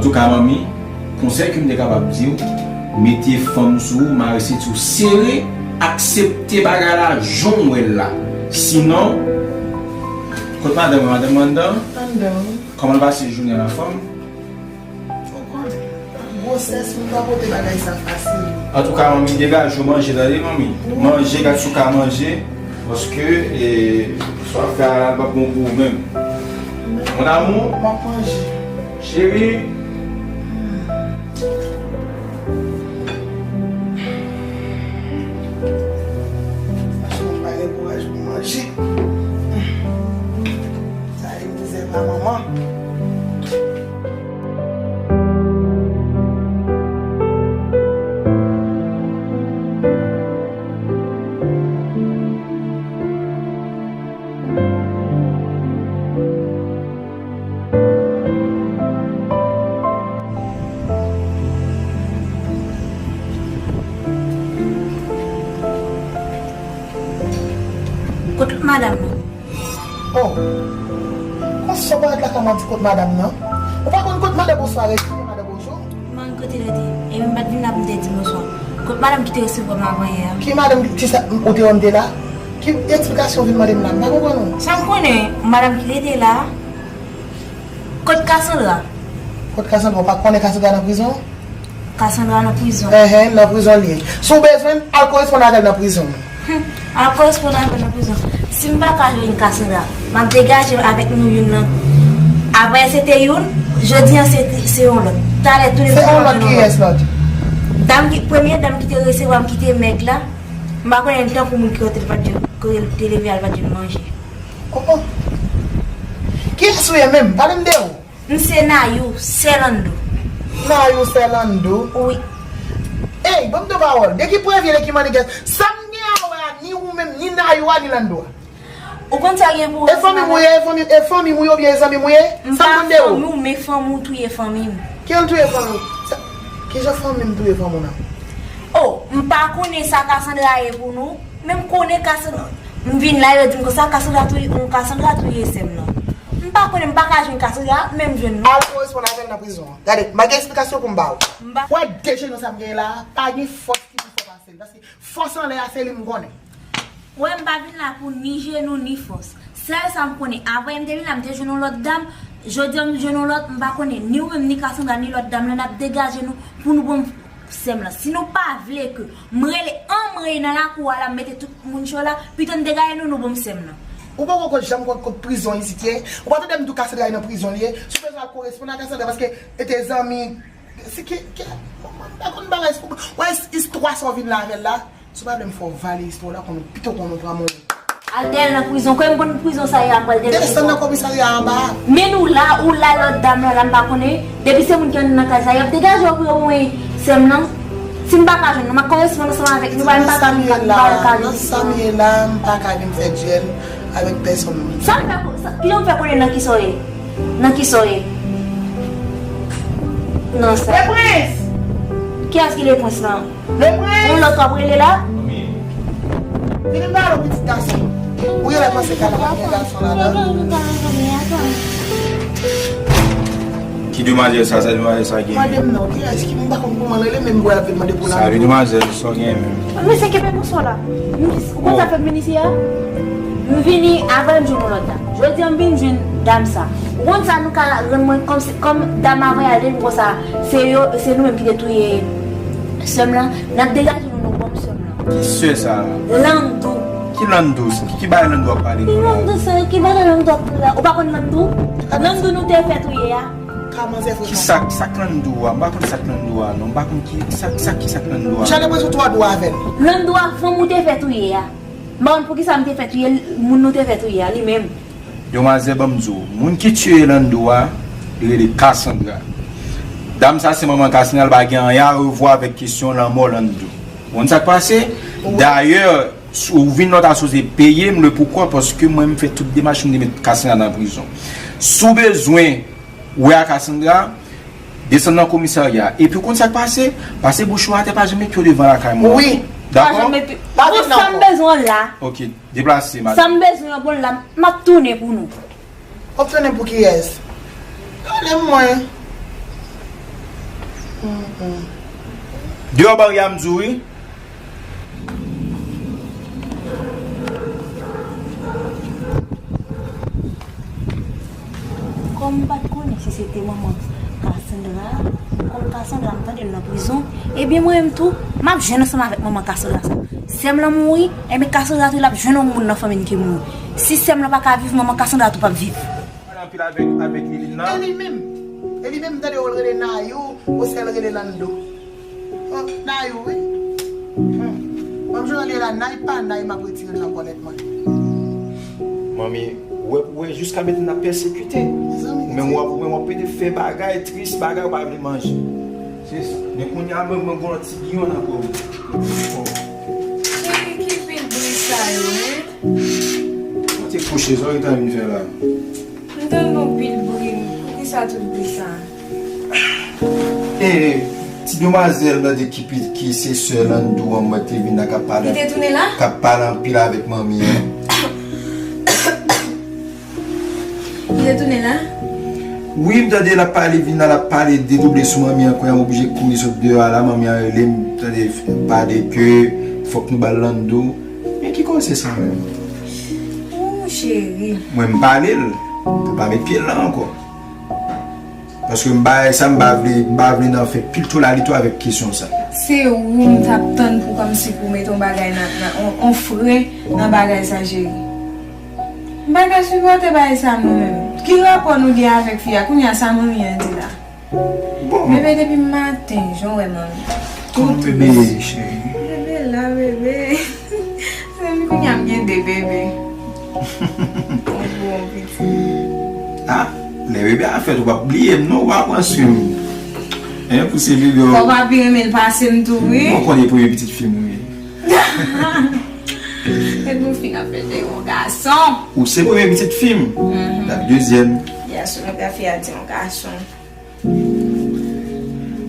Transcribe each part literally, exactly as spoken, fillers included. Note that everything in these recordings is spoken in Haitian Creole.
Antouka manmi, konsèy ke m te kapab di w, mete fanm sou ou, mare senti w sere, aksepte bagay la jan w wè l la. Sinon, kot madanm, madanm anndan? Anndan. Kòman l pase jounen an anfòm? Ou konnen, gwosès, moun pa pote bagay sa fasil. Antouka manmi, degaje w, manje tande manmi. Manje, gad si w ka manje. Paske, e, sa w ap fè a la, l p ap bon pou ou menm. Mon amour. M ap manje. Cheri. Paske m pa gen kouraj pou manje. Sa e mizè pa manman. Kot madanm nan? Oh. Konsa w parèt lakay mwen di kot madanm nan? Ou pa konn kot madanm bonswa rete, madanm bonjou? Man, kote rete? E m pa t vin la pou m te di bonswa. Kot madanm ki te resevwa m avan yè a? Ki madanm ki sa ou te wè m te la? Ki eksplikasyon w vin mande m la? M pa konprann ou. Sa m konnen, madanm ki rete la. Kot Cassandra? Kot Cassandra? Ou pa konnen Cassandra nan prizon? Cassandra nan prizon. Enhen, nan prizon li ye. Si w bezwen l, al koresponn avè l nan prizon. Hum, al koresponn avè l nan prizon. Si m pa ka jwenn Cassandra, m ap degaje m avèk nou youn nan. Avè se te youn, jodi an se, se yon lòt. Talè tou le Se yon lòt, kiyès lòt? Dam ki, premye dam ki te resevwa m, ki te mèg la, m pa konnen l tankou moun ki kote l pa t jwenn, kote l te leve a l pa t jwenn manje. Oh, oh. Kiyès ou ye menm? Pale m de ou. M se Nayou, sè Landou. Nayou, sè Landou? Wi. Ey, ban m de pawòl. De ki premye, de ki mannigas? Sa m gen a wè a, ni ou menm, ni Nayou a, ni Landou a? Ou konn sa gen pou E fanmi m ou ye, e fanmi, e fanmi m ou ye, oubyen e zanmi m ou ye? M pa fanmi w, men fanmi w touye fanmi m. Ki jan l touye fanmi w? Sa, ki jan fanmi m touye fanmi w nan? Oh, m pa konnen sa Cassandra ye pou nou. Men m konnen Cassandra. M vin la, yo di m konsa, Cassandra touye, Cassandra touye sè m nan. M pa konnen, m pa ka jwenn Cassandra, men m jwenn nou. Al koresponn avè l nan prizon an. Gade, m pa gen eksplikasyon pou m ba ou. M pa Wè de jenou sa m genyen la a, pa gen fòs ki pi fò pase l. Paske fòs anlè a, se li m konnen. Wè, m pa vin la pou ni jenou, ni fòs. Sèl sa m konnen, avan yè m te vin la, m te jwenn yon lòt dam. Jodi an, m jwenn yon lòt, m pa konnen. Ni ou menm, ni Cassandra, ni lòt dam lan, n ap degaje nou pou nou ban m sè m lan. Si nou pa vle ke m rele anmwey nan lakou a la, m mete tout moun cho la, pito n degaje nou, nou ban m sè m lan. Ou poko janm konn kot prizon isit ye? Ou pa tande m di w Cassandra nan prizon li ye? Si w bezwen al koresponn a Cassandra, paske e te zanmi. Se ki, ki, m pa konn bagay. Wè, istwa sa w vin la avè l la. Si w pa vle m fè w vale istwa w la, konnen pito konnen w pran mwen. Al dèyè l nan prizon. Kwè m konn prizon sa ye a, m pral dèyè l nan prizon. Desann nan komisarya anba a. Men nou la, ou la, lòt dam lan la, m pa konnen. Depi se moun ki anndan nan kay sa, y ap degaje w pou yo mwen sè m nan. Si m pa ka jwenn nou, m ap koresponn ansanm avèk nou, m pa ka vin, m pa ka vin. Nan sa m ye la, m pa ka vin fè dyèl avèk pèsonn. Sa m fè, sa, ki jan m fè konnen nan kisa w ye? Nan kisa w ye? Non, sa. Leprens! Kiyès ki Leprens lan? Leprens! Yon lòt w ap rele la? Vini m pale w pitit gason. Ou genlè panse kay la pa t gen gason ladan l. Ki demwazèl sa, sa demwazèl sa gen? Mande m non, kiyès ki, m pa konn kòman l rele, men m wè l ap vin mande pou l. Salut demwazèl, sa w gen menm? Mesye, kenbe bouson la. M di, ou konn sa fè m vin isi a? M vini avan m jwenn yon lòt dam. Jodi an m vin jwenn dam sa. Ou konn sa nou ka rann mwen kòm, kòm dam avan y ale, m konsa, se yo, se nou menm ki te touye sè m lan. N ap degaje nou, nou ban m sè m lan. Ki sè sa? Landou. Ki Landou? Ki, ki bagay Landou ap pale nou la? Ki Landou sa? Ki bagay Landou ap pale la? Ou pa konn Landou? Landou nou te fè touye a. Ka manzè fre. Ki sa, sa k Landou a? M pa konn sa k Landou a non. M pa konn ki sa, sa ki sa k Landou a. Jan leprezon twò dou avè l. Landou a fanm ou te fè touye a. M pa konn poukisa m te fè touye l, moun nou te fè touye a, li menm. Demwazèl, ban m di w, moun ki tiye Landou a, li rele Cassandra. Dam sa se manman Cassandra, li pa gen anyen a revwa avèk kesyon lanmò Landou. Ou konn sa k pase? Dayè, si w vin la, w ta sipoze peye m le poukwa, paske mwen, m fè tout demach, m te met Cassandra nan prizon. Si w bezwen wè a Cassandra, desann nan komisarya. Epi w konn sa k pase? Pase bouch ou atè, pa janm met pye w devan lakay mwen ankò. Wi. Dakò? Pa janm met pye. Bon, sa m bezwen la. Ok, deplase, madanm. Sa m bezwen an, bon, la, m ap tounen pou nou. W ap tounen pou kiyès? Pale m mwen. Deyò bari a m di w wi. Kòm m pa t konnen si se te manman Cassandra, kòm Cassandra m tande l nan prizon, ebyen mwen menm tou, m ap jwenn ansanm avèk manman Cassandra sa. Sè m lan mouri, ebyen Cassandra tou l ap jwenn yon moun nan fanmi n ki mouri. Si sè m lan pa ka viv, manman Cassandra tou p ap viv. Pale anpil avèk, avèk Lilin nan. E li menm? E li menm, m tande w rele Nayou, osè l rele Lando. Oh, Nayou, wi. Hmm. Ban m jwenn li la, Nay pa Nay, m ap retire l nan kò nèt mwen. Manmi, ou wè, ou wè, jiska mentnan n ap pèsekite. Ou menm w ap, ou menm w ap pede fè bagay, tris bagay, ou pa vle manje. Se sa. Men kounye a, mwen, mwen gen yon ti biyon nan kò m. Ki, ki pil bri sa yo, hein? Mwen te kouche, sa w te vin fè la? M tande yon pil bri, poukisa tout bri sa? E, ti demwazèl nan de ki, pi- ki se sè Lando an, mwen te vin la k ap pale. Li te tounen la? K ap pale anpil avèk manmi an. Li te tounen la? Wi, m tande l ap pale, vin la, l ap pale, dedouble sou manmi an, kounye a m oblije kouri sot deyò a la, manmi an rele m, tande, pale ke fòk nou ba l Lando. Men ki koze sa menm? Ooh, cheri. Mwen m pale l, pou l pa met pye l la ankò. Paske m bagay sa, m pa vle, m pa vle nan fè pil tolalito avèk kesyon sa. Se ou m t ap tann pou kòmsi pou mete yon bagay nan, nan, on, on fren nan bagay sa, cheri. M pa ka sipòte bagay sa mwen menm. Ki rapò nou gen avèk fi a? Kounye a sa manmi an di la? Bon. Bebe depi maten, jan w wè manmi. Kòman bebe ye, cheri? Bebe la, bebe. Se menm kounye a m gen de bebe. Yon gwo, yon piti. Ah, lè bebe a fèt, ou p ap bliye m, non, ou pa pran swen m. Hein, pou se bebe w. Fò w pa pi renmen l pase m tou, wi. Mwen konnen premye pitit fi m, wi. E pou fin ap fete yon gason. Ou se premye pitit fi m. Mhm. L ap dezyèm. Yes, ou mèt fi a di yon gason.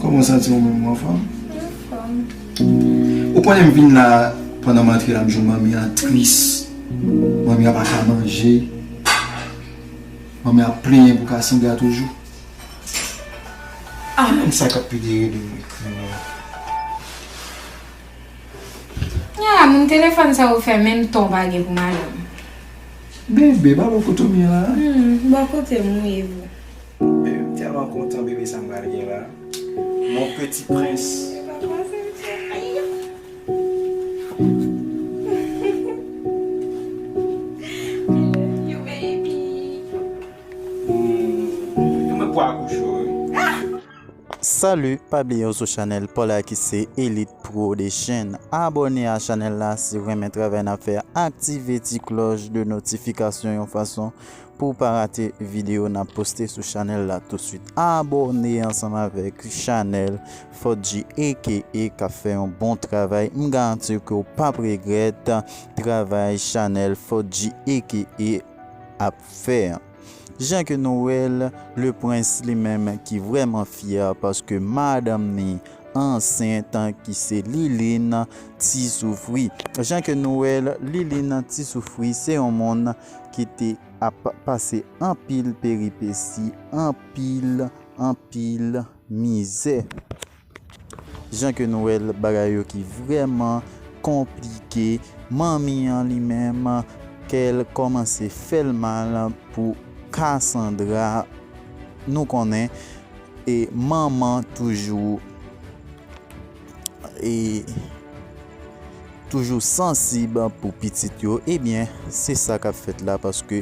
Kòman w santi w menm, ou anfòm? Anfòm. Ou konnen m vin la, pandan m antre la, m jwenn manmi an tris. Manmi an pa ka manje. Manmi an ap plenyen pou Cassandra toujou. Ah. Ki nonm sa k ap pede rele m ekri mwen? Ya, moun telefòn sa yo fè menm ton pa gen pou madanm. Bebe, pa bò kote w ye la. Hmm, bò kote m ye vre. Bebe, m tèlman kontan bebe sa m pral gen la. Mon petit prince. Hmm, mwen pou akouche wi. Salut, pa bliye w sou chanèl pa w la ki se Elite Production. Abòne a chanèl la si w renmen travay n ap fè a. Aktive ti klòch de notifikasyon yon fason pou w pa rate videyo n ap poste sou chanèl la tousuit. Abòne ansanm avèk chanèl Fodji A K A k ap fè yon bon travay. M garanti w ke w p ap regrèt travay chanèl Fodji A K A ap fè. Jan ke nou wè l, Le Prince li menm ki vrèman fyè paske madanm ni ansent ki se Liline Ti Soufri. Jan ke nou wè l, Liline Ti Soufri se yon moun ki te ap pase anpil peripesi, anpil, anpil mizè. Jan ke nou wè l, bagay yo ki vrèman konplike. Manmi an li menm, kè l kòmanse fè l mal pou Cassandra. Nou konnen, e manman toujou, e toujou sansib pou pitit yo, ebyen, se sa k ap fèt la, paske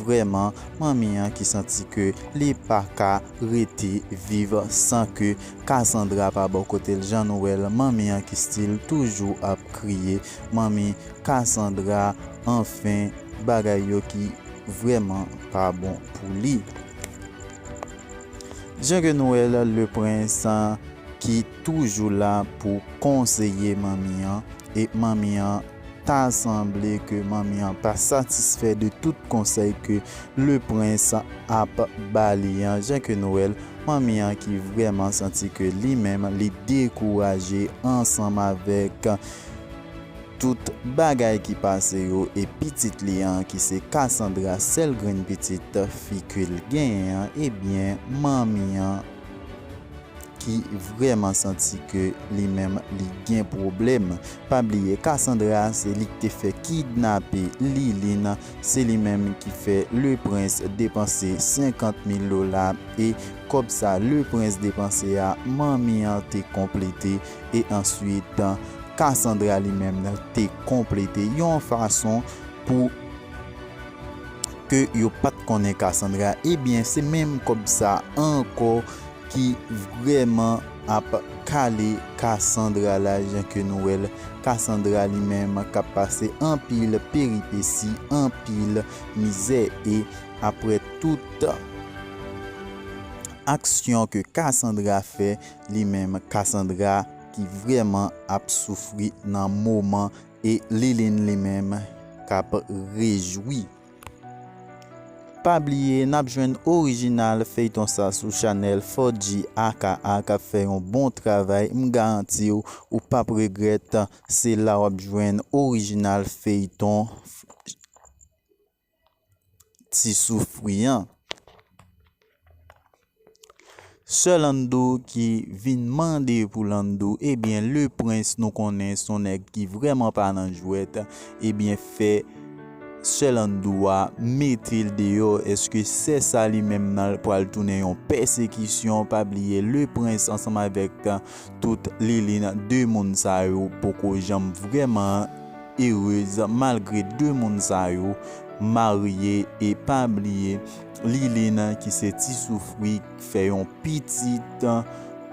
vrèman, manmi an ki santi ke li pa ka rete viv san ke Cassandra pa bò kote l, jan nou wè l, manmi an ki still toujou ap kriye, manmi Cassandra, anfen, bagay yo ki vrèman pa bon pou li. Jan ke nou wè l, Le Prince, ki toujou la pou konseye manmi an, e manmi an ta sanble ke manmi an pa satisfè de tout konsèy ke Le Prince ap ba li an. Jan ke nou wè l, manmi an ki vrèman santi ke li menm li dekouraje ansanm avèk tout bagay ki pase yo, e pitit li an ki se Cassandra, sèl grenn pitit fi ke l genyen an, ebyen, manmi an ki vrèman santi ke li menm li gen pwoblèm. Pa bliye, Cassandra se li ki te fè kidnape Liline, se li menm ki fè Lepwens depanse senkant mil dola, e kòb sa Lepwens depanse a, manmi an te konplete, e answit, Cassandra li menm te konplete yon fason pou ke yo pa t konnen Cassandra. Ebyen, se menm kòb sa ankò ki vrèman ap kale Cassandra la, jan ke nou wè l. Cassandra li menm k ap pase anpil peripesi, anpil mizè, e apre tout aksyon ke Cassandra fè, li menm Cassandra ki vrèman ap soufri nan moman, e Liline li menm k ap rejwi. Pa bliye, n ap jwenn orijinal feyton sa sou chanèl Fodji aka k ap fè yon bon travay. M garanti w, ou p ap regrèt. Se la w ap jwenn orijinal feyton Ti Soufri an. Sè Lando ki vin mande pou Lando, ebyen, Lepwens, nou konnen se yon nèg ki vrèman pa nan jwèt, ebyen, fè Sè Lando a mete l deyò. Èske sè sa li menm nan pral tounen yon pèsekisyon? Pa bliye, Lepwens ansanm avèk tout Liline, de moun sa yo poko janm vrèman erez, malgre de moun sa yo marye. E pa bliye, Liline ki se Ti Soufri fè yon pitit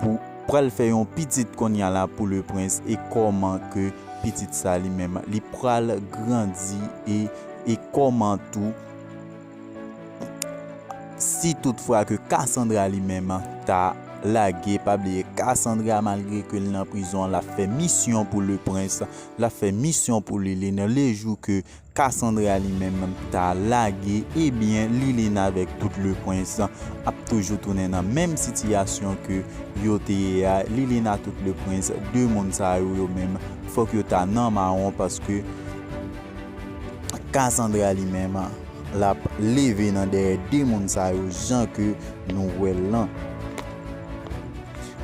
pou, pral fè yon pitit kounye a la pou Lepwens, e kòman ke pitit sa li menm li pral grandi, e, e kòman tou si toutfwa ke Cassandra li menm ta lage. Pa bliye, Cassandra, malgre ke l nan prizon, l ap fè misyon pou Lepwens, l ap fè misyon pou Liline. Lejou ke Cassandra li menm ta lage, ebyen, Liline avèk tout Lepwens ap toujou tounen nan menm sitiyasyon ke yo te ye a. Liline a tout Lepwens, de moun sa yo, yo menm, fòk yo ta nan mawon, paske Cassandra li menm, l ap leve nan dèyè de moun sa yo, jan ke nou wè l lan.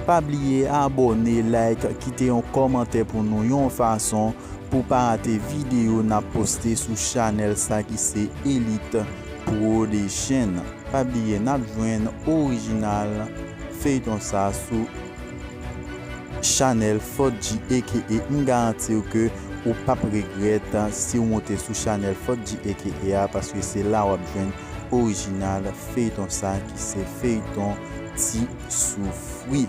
Pa bliye abòne, like, kite yon kòmantè pou nou, yon fason pou pa rate videyo n ap poste sou chanèl sa ki se Elite Production. Pa bliye, n ap jwenn orijinal feyton sa sou chanèl Fodji aka. M garanti w ke ou p ap regrèt si w monte sou chanèl Fodji aka a, paske se la w ap jwenn orijinal feyton sa ki se feyton Ti Soufri.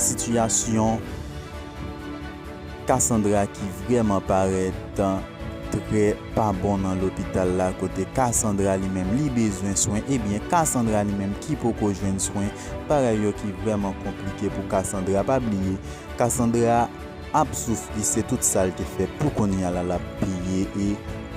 Sitiyasyon Cassandra ki vrèman parèt trè pa bon nan lopital la, kote Cassandra li menm li bezwen swen, ebyen Cassandra li menm ki poko jwenn swen, bagay yo ki vrèman konplike pou Cassandra. Pa bliye, Cassandra ap soufri, se tout sa l te fè pou kounye a la l ap peye, e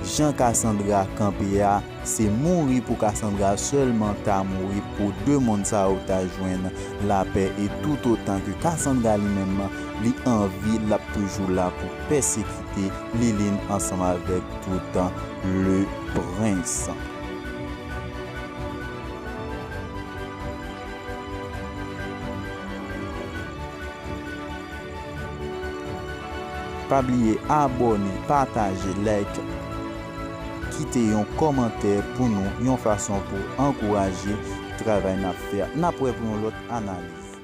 jan Cassandra kanpe a, se mouri pou Cassandra sèlman ta mouri pou de moun sa yo ta jwenn lapè, e toutotan ke Cassandra li menm li an vi, l ap toujou la pou pèsekite Liline ansanm avèk tout Lepwens. Pa bliye abòne, pataje, like, kite yon kòmantè pou nou, yon fason pou ankouraje travay n ap fè a. N ap wè pou yon lòt analiz.